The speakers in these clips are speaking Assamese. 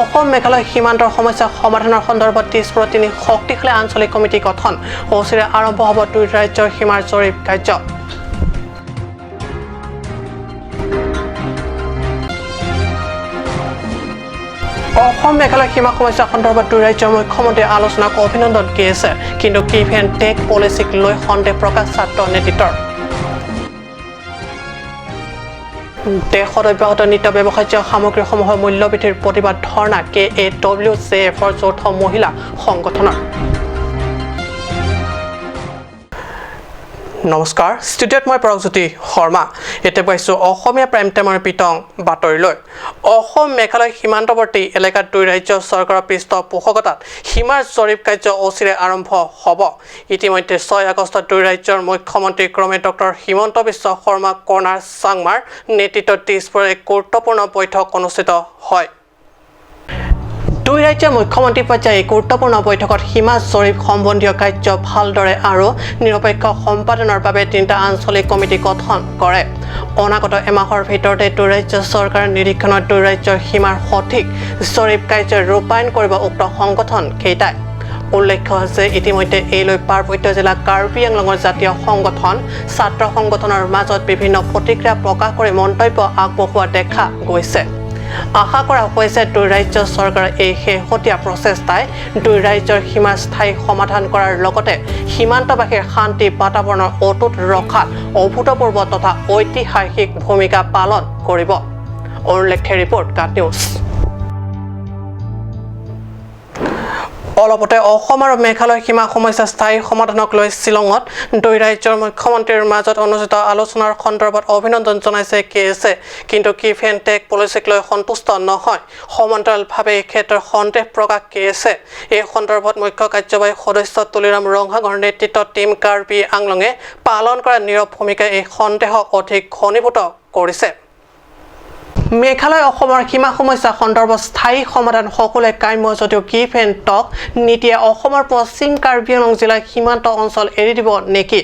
অসম মেঘালয় সীমান্তৰ সমস্যা সমাধানৰ সন্দৰ্ভত দিছপুৰত তিনি শক্তিশালী আঞ্চলিক কমিটি গঠন। অচিৰে আৰম্ভ হ'ব দুই ৰাজ্যৰ সীমাৰ জৰীপ কাৰ্য। অসম মেঘালয় সীমা সমস্যা সন্দৰ্ভত দুই ৰাজ্যৰ মুখ্যমন্ত্ৰীৰ আলোচনাক অভিনন্দন কৰিছে, কিন্তু গিভ এণ্ড টেক পলিচিক লৈ সন্দেহ প্ৰকাশ ছাত্ৰ নেতৃত্বৰ। দেশত অব্যাহত নিত্য ব্যৱহাৰ্য সামগ্ৰীসমূহৰ মূল্যবৃদ্ধিৰ প্ৰতিবাদ ধৰ্ণা KAWJFৰ যৌথ মহিলা সংগঠনৰ। নমস্কাৰ, ষ্টুডিঅ'ত মই পৰগজ্যোতি শৰ্মা। এতিয়া পাইছোঁ অসমীয়া প্ৰাইম টাইমৰ বিতং বাতৰিলৈ। অসম মেঘালয় সীমান্তৱৰ্তী এলেকাত দুই ৰাজ্য চৰকাৰৰ পৃষ্ঠপোষকতাত সীমাৰ জৰীপ কাৰ্য অচিৰে আৰম্ভ হ'ব। ইতিমধ্যে 6 আগষ্টত দুই ৰাজ্যৰ মুখ্যমন্ত্ৰী ক্ৰমে ডক্টৰ হিমন্ত বিশ্ব শৰ্মা, কৰ্ণাৰ চাংমাৰ নেতৃত্বত দিছপুৰৰ এক গুৰুত্বপূৰ্ণ বৈঠক অনুষ্ঠিত হয়। দুই ৰাজ্যৰ মুখ্যমন্ত্ৰী পৰ্যায়ৰ এই গুৰুত্বপূৰ্ণ বৈঠকত সীমা জৰীপ সম্বন্ধীয় কাৰ্য ভালদৰে আৰু নিৰপেক্ষ সম্পাদনৰ বাবে তিনিটা আঞ্চলিক কমিটি গঠন কৰে। অনাগত এমাহৰ ভিতৰতে দুই ৰাজ্য চৰকাৰৰ নিৰীক্ষণত দুই ৰাজ্যৰ সীমাৰ সঠিক জৰীপ কাৰ্য ৰূপায়ণ কৰিব উক্ত সংগঠন কেইটাই। উল্লেখ্য যে ইতিমধ্যে এই লৈ পাৰ্বত্য জিলা কাৰ্বি আংলঙৰ জাতীয় সংগঠন, ছাত্ৰ সংগঠনৰ মাজত বিভিন্ন প্ৰতিক্ৰিয়া প্ৰকাশ কৰি মন্তব্য আগবঢ়োৱা দেখা গৈছে। আশা কৰা হৈছে দুই ৰাজ্য চৰকাৰৰ এই শেহতীয়া প্ৰচেষ্টাই দুই ৰাজ্যৰ সীমাৰ স্থায়ী সমাধান কৰাৰ লগতে সীমান্তবাসীৰ শান্তি বাতাবৰণৰ অটুট ৰখাত অভূতপূৰ্ব তথা ঐতিহাসিক ভূমিকা পালন কৰিব। অৰুণ লেখে ৰিপৰ্ট, কাট নিউজ। অলপতে অসম আৰু মেঘালয় সীমা সমস্যা স্থায়ী সমাধানক লৈ শ্বিলঙত দুই ৰাজ্যৰ মুখ্যমন্ত্ৰীৰ মাজত অনুষ্ঠিত আলোচনাৰ সন্দৰ্ভত অভিনন্দন জনাইছে কে এছে। কিন্তু গিভ এণ্ড টেক পলিচিক লৈ সন্তুষ্ট নহয়। সমান্তৰালভাৱে এই ক্ষেত্ৰত সন্দেহ প্ৰকাশ কে এছে। এই সন্দৰ্ভত মুখ্য কাৰ্যবাহী সদস্য তুলিৰাম ৰংহাঙৰ নেতৃত্বত টীম কাৰ্বি আংলঙে পালন কৰা নীৰৱ ভূমিকাই এই সন্দেহক অধিক ঘনীভূত কৰিছে। মেঘালয় অসমৰ সীমা সমস্যা সন্দৰ্ভত স্থায়ী সমাধান সকলোৱে কাম্য যদিও গিভ এণ্ড টক নীতিয়ে অসমৰ পশ্চিম কাৰ্বি আংলং জিলাৰ সীমান্ত অঞ্চল এৰি দিব নেকি,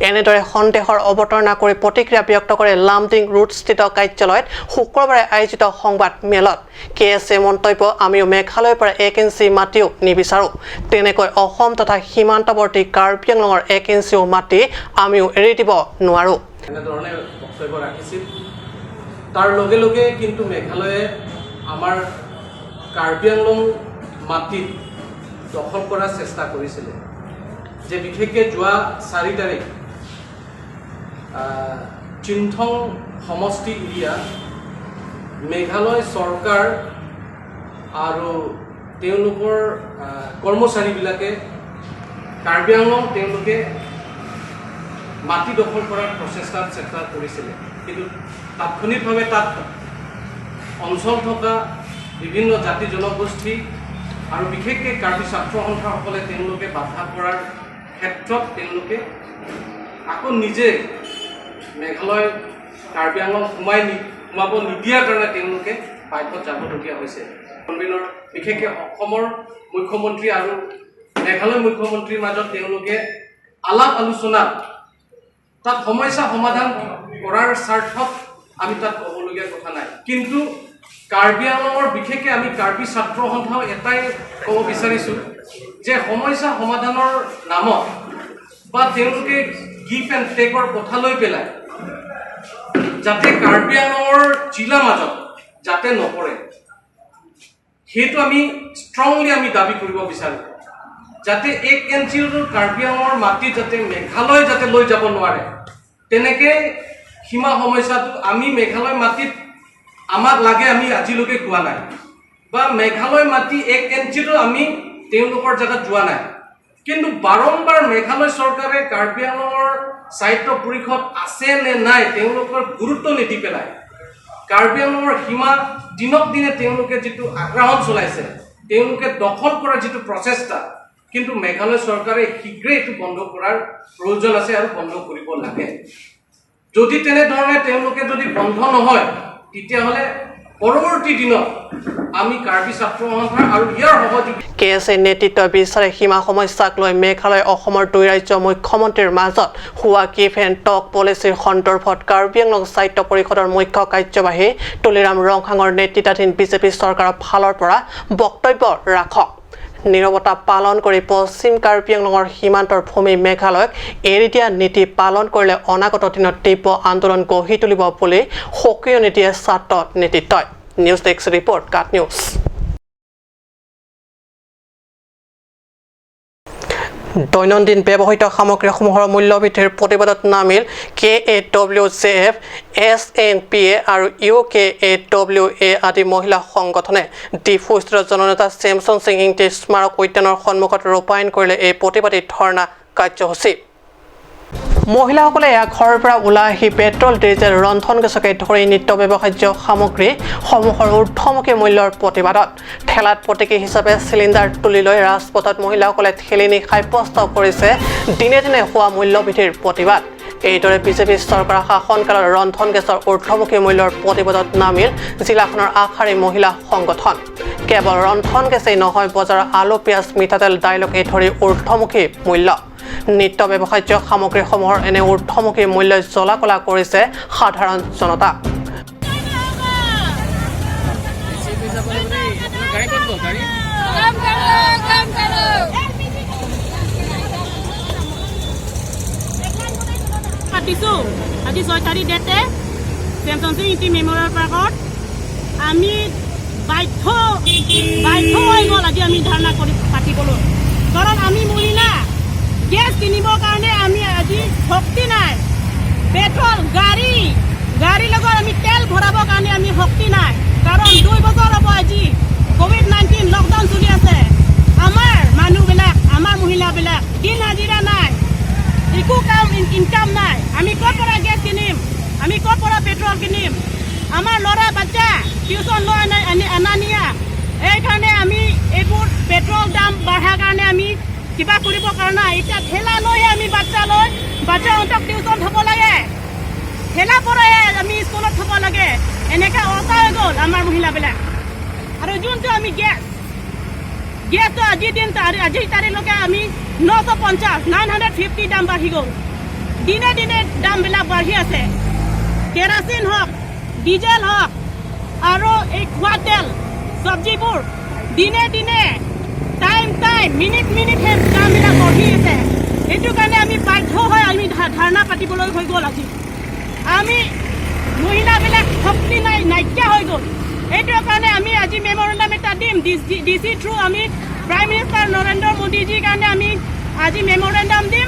এনেদৰে সন্দেহৰ অৱতাৰণা কৰি প্ৰতিক্ৰিয়া ব্যক্ত কৰে লামডিং ৰোডস্থিত কাৰ্যালয়ত শুক্ৰবাৰে আয়োজিত সংবাদ মেলত। কে এছ এ মন্তব্য, আমিও মেঘালয়ৰ পৰা 1 ইঞ্চি মাটিও নিবিচাৰোঁ, তেনেকৈ অসম তথা সীমান্তৱৰ্তী কাৰ্বি আংলঙৰ 1 ইঞ্চিও মাটি আমিও এৰি দিব নোৱাৰোঁ। এনেধৰণে বক্তব্য ৰাখিছিল। তাৰ লগে লগে কিন্তু মেঘালয়ে আমাৰ কাৰ্বি আংলং মাটিত দখল কৰাৰ চেষ্টা কৰিছিলে, যে বিশেষকৈ যোৱা 4 তাৰিখ চিন্থং সমষ্টি এৰিয়া মেঘালয় চৰকাৰ আৰু তেওঁলোকৰ কৰ্মচাৰীবিলাকে কাৰ্বি আংলং তেওঁলোকে মাটি দখল কৰাৰ প্ৰচেষ্টাত চেষ্টা কৰিছিলে। কিন্তু তাৎক্ষণিকভাৱে তাত অঞ্চল থকা বিভিন্ন জাতি জনগোষ্ঠী আৰু বিশেষকৈ কাৰ্বি ছাত্ৰ সন্থাসকলে তেওঁলোকে বাধা কৰাৰ ক্ষেত্ৰত তেওঁলোকে আকৌ নিজে মেঘালয় কাৰ্বি আংলং সোমাব নিদিয়াৰ কাৰণে তেওঁলোকে বাধ্যত যাবলগীয়া হৈছে। কনভেনৰ বিশেষকৈ অসমৰ মুখ্যমন্ত্ৰী আৰু মেঘালয় মুখ্যমন্ত্ৰীৰ মাজত তেওঁলোকে আলাপ আলোচনাত তাত সমস্যা সমাধান কৰাৰ স্বাৰ্থত আমি তাত ক'বলগীয়া কথা নাই। কিন্তু কাৰ্বি আংলঙৰ বিশেষকৈ আমি কাৰ্বি ছাত্ৰ সন্থাও এটাই ক'ব বিচাৰিছোঁ যে সমস্যা সমাধানৰ নামত বা তেওঁলোকে গিভ এণ্ড টেকৰ কথা লৈ পেলাই যাতে কাৰ্বি আংলঙৰ জিলাৰ মাজত যাতে নপৰে, সেইটো আমি ষ্ট্ৰংলি আমি দাবী কৰিব বিচাৰোঁ, যাতে 1 ইঞ্চিৰ কাৰ্বি আংলঙৰ মাটি যাতে মেঘালয় যাতে লৈ যাব নোৱাৰে। তেনেকৈ সীমা সমস্যাটো আমি মেঘালয় মাটিত আমাক লাগে আমি আজিলৈকে কোৱা নাই, বা মেঘালয় মাটি 1 ইঞ্চিটো আমি তেওঁলোকৰ জেগাত যোৱা নাই। কিন্তু বাৰম্বাৰ মেঘালয় চৰকাৰে কাৰ্বি আংলঙৰ স্বায়ত্ত পৰিষদ আছে নে নাই তেওঁলোকৰ গুৰুত্ব নিদি পেলাই কাৰ্বি আংলঙৰ সীমা দিনক দিনে তেওঁলোকে যিটো আগ্ৰাসন চলাইছে, তেওঁলোকে দখল কৰাৰ যিটো প্ৰচেষ্টা, কিন্তু মেঘালয় চৰকাৰে শীঘ্ৰেই এইটো বন্ধ কৰাৰ প্ৰয়োজন আছে আৰু বন্ধ কৰিব লাগে। যদি তেনেধৰণে তেওঁলোকে যদি বন্ধ নহয়, তেতিয়াহ'লে পৰৱৰ্তী দিনত আমি কাৰ্বি ছাত্ৰ সন্থা আৰু ইয়াৰ সহযোগী কে এছ এ নেতৃত্বই বিচাৰে সীমা সমস্যাক লৈ মেঘালয় অসমৰ দুই ৰাজ্যৰ মুখ্যমন্ত্ৰীৰ মাজত হোৱা গিভ এণ্ড টক পলিচিৰ সন্দৰ্ভত কাৰ্বি আংলং সাহিত্য পৰিষদৰ মুখ্য কাৰ্যবাহী তুলিৰাম ৰংহাঙৰ নেতৃত্বাধীন বিজেপি চৰকাৰৰ ফালৰ পৰা বক্তব্য ৰাখক। নীৰৱতা পালন কৰি পশ্চিম কাৰ্বি আংলঙৰ সীমান্তৰ ভূমি মেঘালয়ক এৰি দিয়া নীতি পালন কৰিলে অনাগত দিনত তীব্ৰ আন্দোলন গঢ়ি তুলিব বুলি সকিয়নি দিয়ে ছাত্ৰ নেতৃত্বই। News desk report, cut news. দৈনন্দিন ব্যৱহৃত সামগ্ৰীসমূহৰ মূল্যবৃদ্ধিৰ প্ৰতিবাদত নামিল K A W J F, S N P A আৰু U K A W A আদি মহিলা সংগঠনে। ডিফুস্থিত জননেতা চেমছন সিং ইংতি স্মাৰক উদ্যানৰ সন্মুখত ৰূপায়ণ কৰিলে এই প্ৰতিবাদী ধৰ্ণা কাৰ্যসূচী। মহিলাসকলে এয়া ঘৰৰ পৰা ওলাই আহি পেট্ৰল, ডিজেল, ৰন্ধন গেছকে ধৰি নিত্য ব্যৱহাৰ্য সামগ্ৰীসমূহৰ ঊৰ্ধমুখী মূল্যৰ প্ৰতিবাদত ঠেলাত প্ৰতীকী হিচাপে চিলিণ্ডাৰ তুলি লৈ ৰাজপথত মহিলাসকলে ঠেলি নি সাব্যস্ত কৰিছে দিনে দিনে হোৱা মূল্যবৃদ্ধিৰ প্ৰতিবাদ। এইদৰে বিজেপি চৰকাৰৰ শাসনকালত ৰন্ধন গেছৰ ঊৰ্ধমুখী মূল্যৰ প্ৰতিবাদত নামিল জিলাখনৰ আগশাৰী মহিলা সংগঠন। কেৱল ৰন্ধন গেছেই নহয়, বজাৰৰ আলু, পিঁয়াজ, মিঠাতেল, দাইলকে ধৰি ঊৰ্ধমুখী মূল্য। নিত্য ব্যৱহাৰ্য সামগ্ৰীসমূহৰ এনে ঊৰ্ধমুখী মূল্যই জ্বলা কলা কৰিছে সাধাৰণ জনতা। काम करो, काम करो। পাতিছোঁ আজি 6 তাৰিখ ডেটে চেমচন সিং ইংতি মেমৰিয়েল পাৰ্কত। আমি বাধ্য বাধ্য হৈ গ'ল আজি আমি ধৰ্ণা কৰি পাতিবলৈ, কাৰণ আমি মহিলা গেছ কিনিবৰ কাৰণে আমি আজি শক্তি নাই। পেট্ৰল গাড়ী গাড়ীৰ লগত আমি তেল ভৰাবৰ কাৰণে আমি শক্তি নাই, কাৰণ 2 বছৰ হ'ব আজি ক'ভিড-19 লকডাউন চলি আছে। আমাৰ মানুহবিলাক, আমাৰ মহিলাবিলাক দিন হাজিৰা নাই, একো কাম ইনকাম নাই। আমি ক'ৰ পৰা গেছ কিনিম? আমি ক'ৰ পৰা পেট্ৰল কিনিম? আমাৰ ল'ৰা বাচ্চা টিউচন লৈ অনা নিয়া। এইকাৰণে আমি এইবোৰ পেট্ৰল দাম বঢ়াৰ কাৰণে আমি কিবা কৰিব পৰা নাই। এতিয়া ঠেলা লৈহে আমি বাচ্চা লৈ বাচ্চাহঁতক টিউচন থ'ব লাগে, ঠেলা পৰাই আমি স্কুলত থ'ব লাগে। এনেকৈ অৱস্থা হৈ গ'ল আমাৰ মহিলাবিলাক। আৰু যোনটো আমি গেছ, গেছটো আজিৰ দিন আজিৰ তাৰিখলৈকে আমি 950, 950 দাম বাঢ়ি গ'ল। দিনে দিনে দামবিলাক বাঢ়ি আছে। কেৰাচিন হওক, ডিজেল হওক আৰু এই খোৱা তেল, চব্জিবোৰ দিনে দিনে টাইম টাইম মিনিট মিনিট সেই দামবিলাক বাঢ়ি আছে। সেইটো কাৰণে আমি বাধ্য হৈ আমি ধৰ্ণা পাতিবলৈ হৈ গ'ল আজি। আমি মহিলাবিলাক শক্তি নাই, নাইকিয়া হৈ গ'ল। এইটোৰ কাৰণে আমি আজি মেমৰেণ্ডাম এটা দিম ডি চি থ্ৰু। আমি প্ৰাইম মিনিষ্টাৰ নৰেন্দ্ৰ মোদীজীৰ কাৰণে আমি আজি মেমৰেণ্ডাম দিম।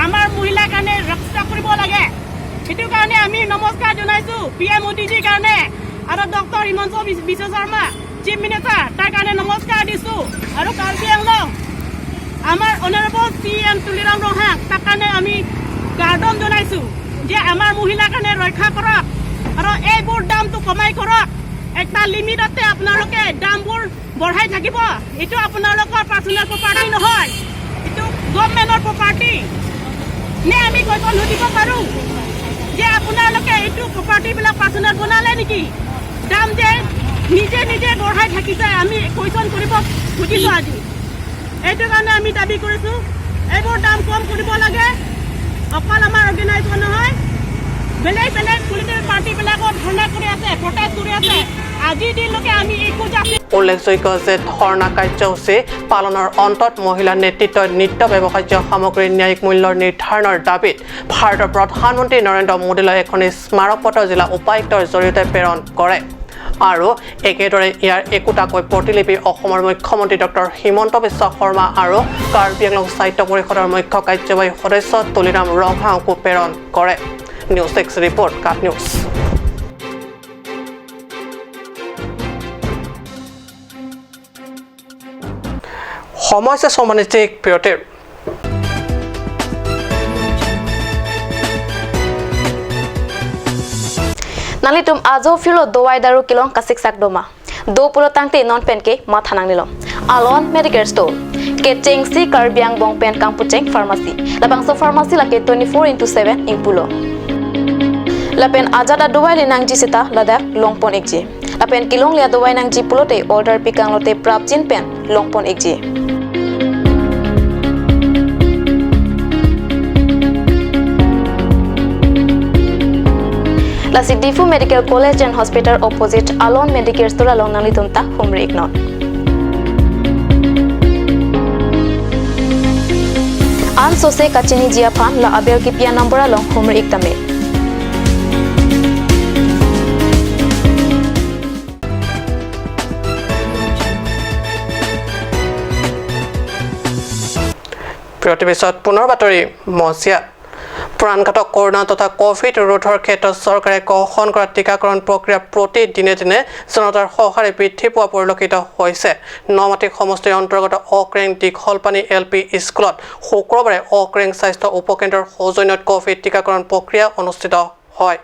আমাৰ মহিলাৰ কাৰণে ৰক্ষা কৰিব লাগে। সেইটো কাৰণে আমি নমস্কাৰ জনাইছোঁ পি এম মোদীজীৰ কাৰণে আৰু doctor Himanta Biswa Sarma chief minister, তাৰ কাৰণে নমস্কাৰ দিছোঁ। আৰু কাৰ্বি আংলং আমাৰ honourable C M Tuliram Ronghang, তাৰ কাৰণে আমি কাৰ্ডন জনাইছোঁ যে আমাৰ মহিলাৰ কাৰণে ৰক্ষা কৰক আৰু এইবোৰ দামটো কমাই কৰক। এটা লিমিটতে আপোনালোকে দামবোৰ বঢ়াই থাকিব। এইটো আপোনালোকৰ পাৰ্চনেল প্ৰপাৰ্টি নহয়, এইটো গভমেণ্টৰ প্ৰপাৰ্টি নে? আমি কুৱেশ্যন সুধিব পাৰোঁ যে আপোনালোকে এইটো প্ৰপাৰ্টিবিলাক পাৰ্চনেল বনালে নেকি? দাম যে নিজে নিজে বঢ়াই থাকিছে, আমি কুৱেশ্যন কৰিব খুজিছোঁ আজি। এইটো কাৰণে আমি দাবী কৰিছোঁ, এইবোৰ দাম কম কৰিব লাগে। অকল আমাৰ অৰ্গেনাইজেশ্যন নহয়, বেলেগ বেলেগ পলিটিকেল পাৰ্টিবিলাকো ধৰ্ণা কৰি আছে, প্ৰটেষ্ট কৰি আছে। আজিৰ দিনলৈকে আমি একো জাতি উল্লেখযোগ্য যে ধৰ্ণা কাৰ্যসূচী পালনৰ অন্তত মহিলা নেতৃত্বই নিত্য ব্যৱহাৰ্য সামগ্ৰীৰ ন্যায়িক মূল্যৰ নিৰ্ধাৰণৰ দাবীত ভাৰতৰ প্ৰধানমন্ত্ৰী নৰেন্দ্ৰ মোদীলৈ এখনি স্মাৰকপত্ৰ জিলা উপায়ুক্তৰ জৰিয়তে প্ৰেৰণ কৰে আৰু একেদৰে ইয়াৰ একোটাকৈ প্ৰতিলিপি অসমৰ মুখ্যমন্ত্ৰী ডক্টৰ হিমন্ত বিশ্ব শৰ্মা আৰু কাৰ্বি আংলং সাহিত্য পৰিষদৰ মুখ্য কাৰ্যবাহী সদস্য তুলিৰাম ৰংহাঙকো প্ৰেৰণ কৰে। News desk report, cut news. সময় হৈছে বাণিজ্যিক বিৰতিৰ। Nangli tum azo filo dowai daru kilong kasik sak doma. Do pulo tangte non pen ke ma thanang nilom. Alon Medicare Store. Ke cheng si karbiang bong pen kang pucheng pharmacy. Labang so pharmacy la ke 24/7 ing pulo. Lapen ajada dowai le nangji sita ladak long pon ekji. Lapen kilong lia dawai nang ji pulote order pikang lote prapchin pen longpon ikji. Lasi Difu Medical College and Hospital opposite Alon Medicare Store along nang litum ta humri iknon. An sose kachini jia phan la abel ki pia number along humri iktame. বিৰতিৰ পুনৰ বাতৰি মজিয়াত প্ৰাণঘাতক কৰোনা তথা কোভিড ৰোধৰ ক্ষেত্ৰত চৰকাৰে গ্ৰহণ কৰা টীকাকৰণ প্ৰক্ৰিয়া প্ৰতি দিনে দিনে জনতাৰ সঁহাৰি বৃদ্ধি পোৱা পৰিলক্ষিত হৈছে। নমাটি সমষ্টিৰ অন্তৰ্গত অক্ৰেং দীঘলপানী এল পি স্কুলত শুক্ৰবাৰে অক্ৰেং স্বাস্থ্য উপকেন্দ্ৰৰ সৌজন্যত কোভিড টীকাকৰণ প্ৰক্ৰিয়া অনুষ্ঠিত হয়।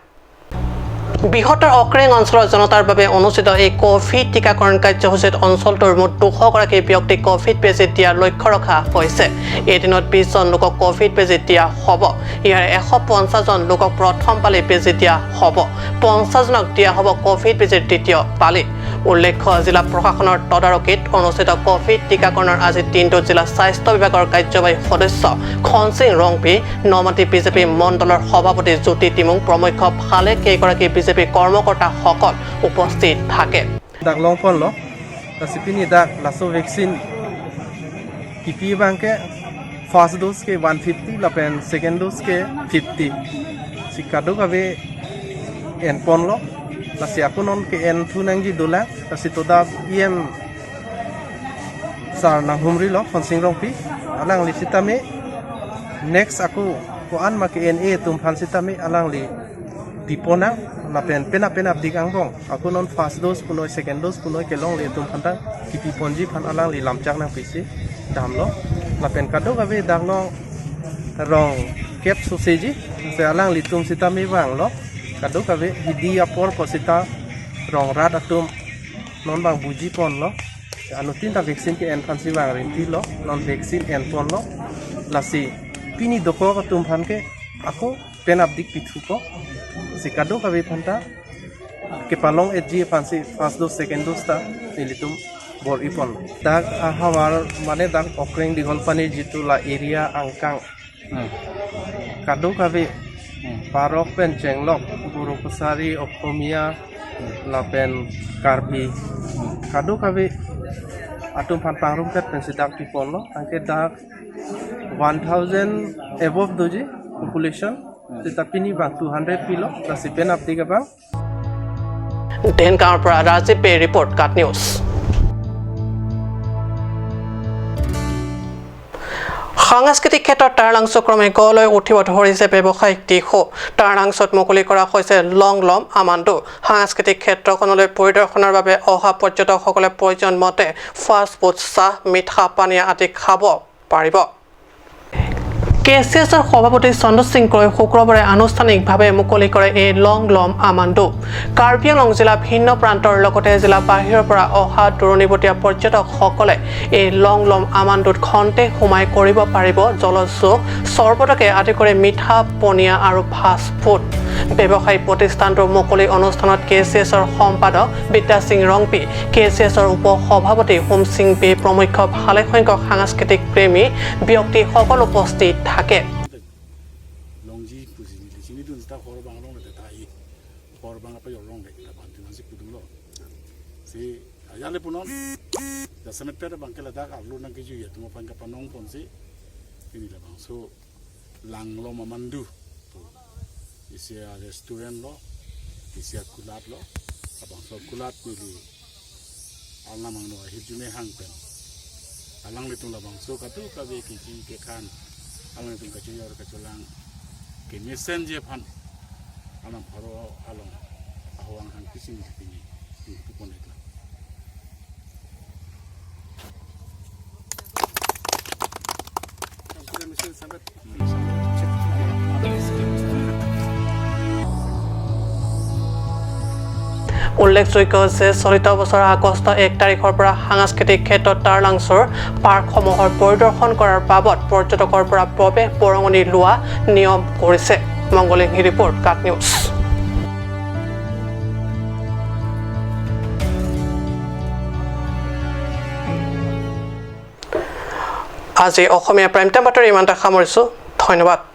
বৃহত্তৰ অক্ৰেং অঞ্চলৰ জনতাৰ বাবে অনুষ্ঠিত এই কোভিড টীকাকৰণ কাৰ্যসূচীত অঞ্চলটোৰ মুঠ 200 গৰাকী ব্যক্তিক কোভিড বেজী দিয়াৰ লক্ষ্য ৰখা হৈছে। এদিনত 20জন লোকক কোভিড বেজী দিয়া হ'ব। ইয়াৰে 150জন লোকক প্ৰথম পালি বেজী দিয়া হ'ব। 50জনক দিয়া হ'ব কোভিড বেজীৰ দ্বিতীয় পালি। উল্লেখ্য, জিলা প্ৰশাসনৰ তদাৰকীত অনুষ্ঠিত কোভিড টীকাকৰণৰ আজি দিনটোত জিলা স্বাস্থ্য বিভাগৰ কাৰ্যবাহী সদস্য খনসিং ৰংপি, নমাটি বিজেপি মণ্ডলৰ সভাপতি জ্যোতি তিমুং প্ৰমুখ্য ভালে কেইগৰাকী বিজেপি কৰ্মকৰ্তাসকল উপস্থিত থাকে। dak longpon lo tasipini dak laso vaccine kipi bangke first dose ke 150 lapen second dose ke 50 sikado kabe en pon lo lasi aku non ke en thu nangji dola lasi toda em sar nang humri lo khonsing rongpi alang li sitame next aku ko an ma ke en e tum phan sitame alang li dipona lapen pena pena dik angbong aku non first dose punoi second dose punoi kelong le tum phanta kipi ponji phan alang li lamchak nang pisi dam lo lapen kado gabe dang long rong kep soseji se alang li tum sitame bang lo kado kabe hidi apor posita rong rat atum non bang buji pon lo anu tinta vaccine ke en phansi bang rin ti lo non vaccine en pon lo lasi pini doko atum phan ke ako pen up dik pithu ko sikado kabe phanta ke palong eji phansi first dose second dose ta nilitum bor ipon dak hawar mane dak okreng digholpani jitu la area angkang kado kabe Parok pen Chenglok, Boro Kachari, Asamiya, lapen Karbi, kado kabe atum phan pangrum ket pen sidak pipon lo, angke dak 1000 above doji population, sita pini bang 200 pilo, lasi pen apti ka bang. ধেনগাঁৱৰ পৰা ৰাজীৱ বে ৰিপৰ্ট, কাট নিউজ। সাংস্কৃতিক ক্ষেত্ৰত তাৰলাংছ ক্ৰমে গঢ় লৈ উঠিব ধৰিছে ব্যৱসায়িক দিশো। তাৰলাংছত মুকলি কৰা হৈছে লং লম আমাণ্ডু। সাংস্কৃতিক ক্ষেত্ৰখনলৈ পৰিদৰ্শনৰ বাবে অহা পৰ্যটকসকলে প্ৰয়োজন মতে ফাষ্ট ফুড, চাহ, মিঠা পানীয় আদি খাব পাৰিব। কে চি এছৰ সভাপতি চন্দ্ৰ সিং ক্ৰয় শুক্ৰবাৰে আনুষ্ঠানিকভাৱে মুকলি কৰে এই লং লম আমাণ্ডু। কাৰ্বি আংলং জিলা ভিন্ন প্ৰান্তৰ লগতে জিলা বাহিৰৰ পৰা অহা দূৰণিবটীয়া পৰ্যটকসকলে এই লং লম আমাণ্ডুত খন্তেক সোমাই কৰিব পাৰিব জলজোগ, চৰ্বতকে আদি কৰি মিঠা পনীয়া আৰু ফাষ্ট ফুড। ব্যৱসায়িক প্ৰতিষ্ঠানটোৰ মুকলি অনুষ্ঠানত কে চি এছৰ সম্পাদক বিদ্যা সিং ৰংপি, কে চি এছৰ উপ সভাপতি হোম সিং বে প্ৰমুখ্য ভালেসংখ্যক সাংস্কৃতিক প্ৰেমী ব্যক্তিসকল উপস্থিত থাকে। Longji pusi ni sini dun sta khor bang long le ta i khor bang pa yo long le la ban tu nasi pudum lo si ayale punon da samet pera bang ke la da ka lu nang ke ju ya tu ma pan ka panong pon si ini la bang so lang lo ma mandu isia restaurant lo isia kulat lo abang so kulat ni li alna mang no hi ju me hang pen alang le tung la bang so ka tu ka be ki ji ke khan alang tung ka chu yor ka chulang ke mesen je phan alang pharo along ahwang hang kising ni ni pupon ekla. উল্লেখযোগ্য যে চলিত বছৰৰ আগষ্ট 1 তাৰিখৰ পৰা সাংস্কৃতিক ক্ষেত্ৰত তাৰলাংছৰ পাৰ্কসমূহৰ পৰিদৰ্শন কৰাৰ বাবদ পৰ্যটকৰ পৰা প্ৰৱেশ বৰঙণি লোৱা নিয়ম কৰিছে। মংগলিংহী ৰিপৰ্ট, কাট নিউজ। আজি অসমীয়া প্ৰাইম টাইম বাতৰি ইমানতে সামৰিছোঁ। ধন্যবাদ।